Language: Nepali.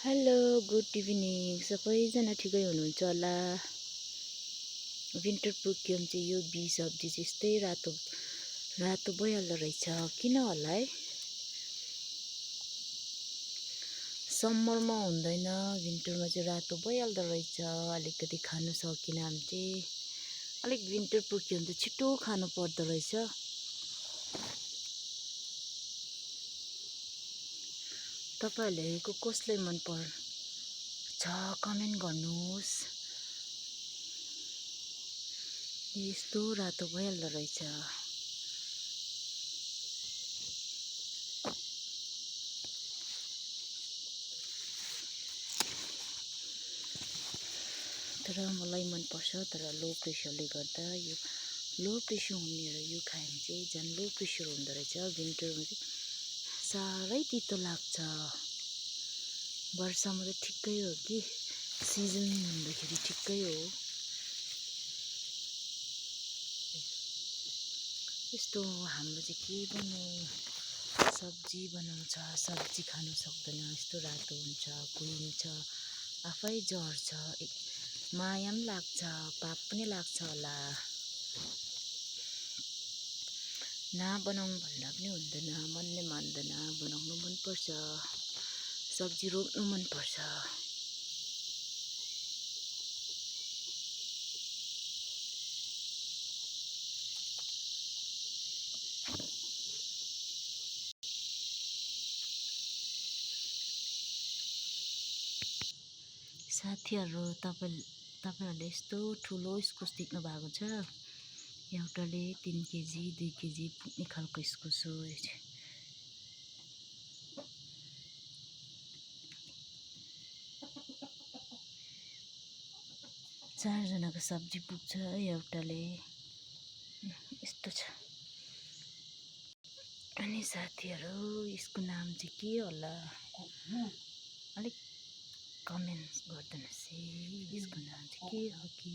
हेलो गुड इभिनिङ सबैजना ठिकै हुनुहुन्छ होला। विन्टर पुग्यो चाहिँ यो बी सब्जी चाहिँ यस्तै रातो रातो भइहाल्दो रहेछ, किन होला है? समरमा हुँदैन, विन्टरमा चाहिँ रातो भइहाल्दो रहेछ। अलिकति खानु सकिनँ हामी चाहिँ अलिक विन्टर पुग्यो भने चाहिँ छिटो खानु पर्दो रहेछ। तपाईँहरूले कसलाई मन पर्छ कमेन्ट गर्नुहोस्। यस्तो रातो भइहाल्दो रहेछ। तर मलाई मनपर्छ, तर लो प्रेसरले गर्दा यो लो प्रेसर हुनेहरू यो खायो भने चाहिँ झन् लो प्रेसर हुँदो रहेछ। विन्टरमा चाहिँ साह्रै तितो लाग्छ। वर्षामा त ठिकै हो कि सिजन हुँदाखेरि ठिकै हो। यस्तो हाम्रो चाहिँ के बनाउँ, सब्जी बनाउँछ, सब्जी खानु सक्दैन, यस्तो रातो हुन्छ, कुहिन्छ, आफै झर्छ। माया पनि लाग्छ, पाप पनि लाग्छ होला। नबनाउँ भन्दा पनि हुँदैन, मनले मान्दैन, बनाउनु मनपर्छ, सब्जी रोप्नु मनपर्छ। साथीहरू तपाईँहरूले यस्तो ठुलो इस्कुस देख्नु भएको छ? एउटाले 3 केजी 2 केजी पुग्ने खालको इस्कुस हो। चारजनाको सब्जी पुग्छ एउटाले, यस्तो छ। अनि साथीहरू यसको नाम चाहिँ के होला? अलिक कमेन्ट गरिदिनुहोस् है, यसको नाम चाहिँ के हो कि?